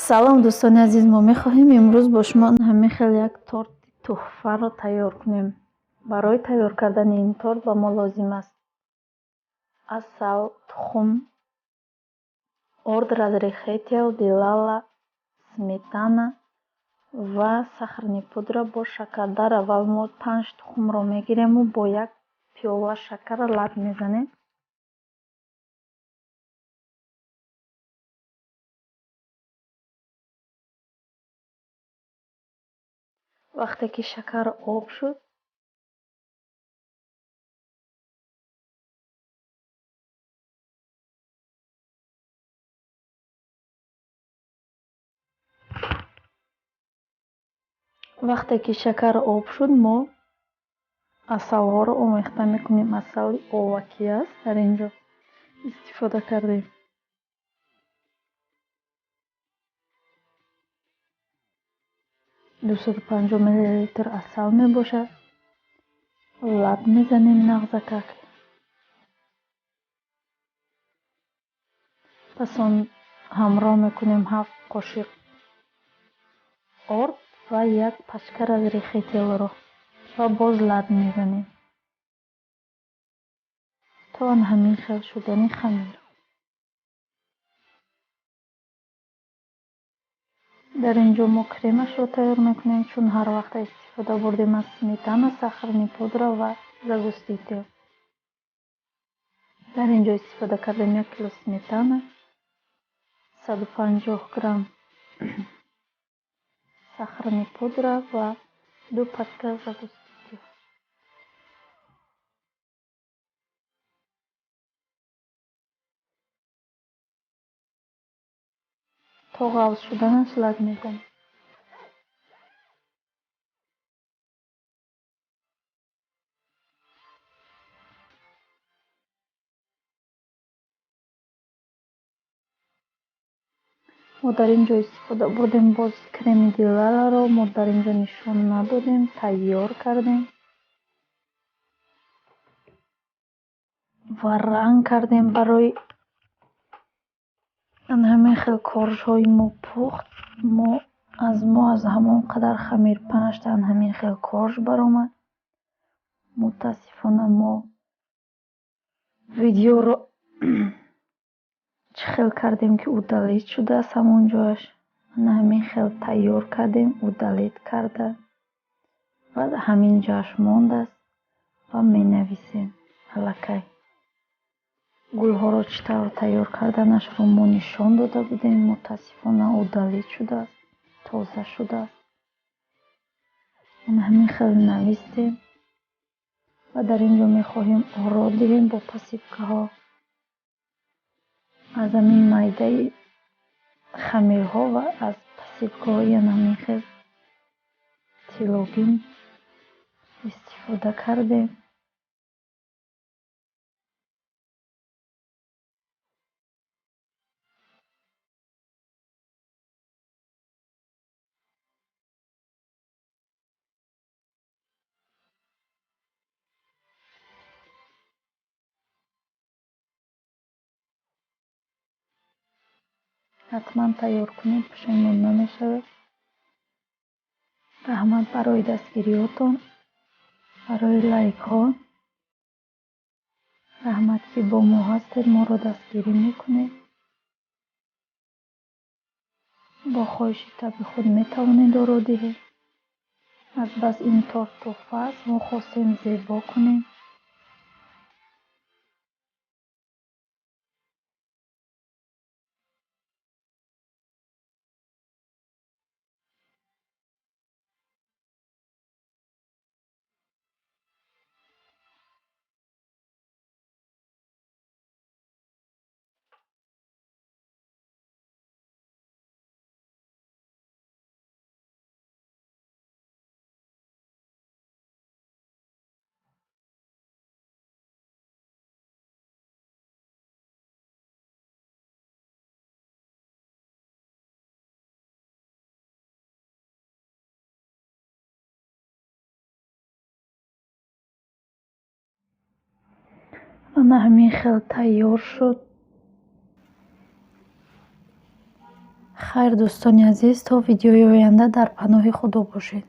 Салом, дӯстони азиз! Мо мехоҳем имрӯз бо шумо ҳамин хел як торти тӯҳфаро тайёр кунем. Барои тайёр кардани ин торт ба мо лозим аст асал, тухм, орд разрыхлитель, Дилала, сметана ва сахарный пудра бо шакар. Дар аввал мо панҷ тухмро мегирему бо як пиёла шакар лат мезанем. Вақте ки шакар об шуд, вақте ки шакар об шуд, мо асалҳоро омехта мекунем. Асали овакӣ аст, дар ин ҷо истифода кардем. 250 миллилитр асал мебошад. Лат мезанем нағзакак. Пас он ҳамроҳ мекунем 7 қошиқ орд ва як пачка разрыхлителро ва боз лат мезанем то ан ҳамин хел шудани хамир. Дар ин ҷо мо кремашро тайёр мекунем, чун ҳар вақта истифода бурдем аз сметана, сахарный пудра ва загуститель. Дар ин ҷо истифода кардем 1 кило сметана, 150 грамм сахарный пудра ва ду пачка загуститель. То ғафз шуданаш лат мезанем. Мо дар ин ҷо истифода бурдем боз креми Дилаларо, мо дар ин ҷо нишон надодем, тайёр кардем ва ранг кардем. Барои ан ҳамин хел коржҳои мо пухт. Мо аз ҳамон қадар хамир панҷта ан ҳамин хел корж баромад. Мутаассифона, мо видеоро чӣ хел кардем, ки удалить шудааст ҳамон ҷояш. Ана ҳамин хел тайёр кардем, удалить карда, ва ҳамин ҷояш мондааст ва менависем. Аллакай гулҳоро чӣ тавр тайёр карданашро мо нишон дода будем, мутаассифона, удалить шудааст, тоза шудааст. Ана ҳамин хел навистем ва дар ин ҷо мехоҳем оро диҳем бо посыпкаҳо аз ҳамин майдаи хамирҳо ва аз посыпкаҳои ана ҳамин хел тиллогин истифода кардем. Ҳатман тайёр кунед, пушаймон намешавед. Раҳмат барои дастгириҳотон, барои лайкҳо. Раҳмат, ки бо мо ҳастед, моро дастгирӣ мекунед. Бо хоҳиши табъи худ метавонед оро диҳед. Азбас ин торт тӯҳфа аст, мо хостем зебо кунем. Ана ҳамин хел тайёр шуд. Хайр, дӯстони азиз, то видеои оянда дар паноҳи Худо бошед.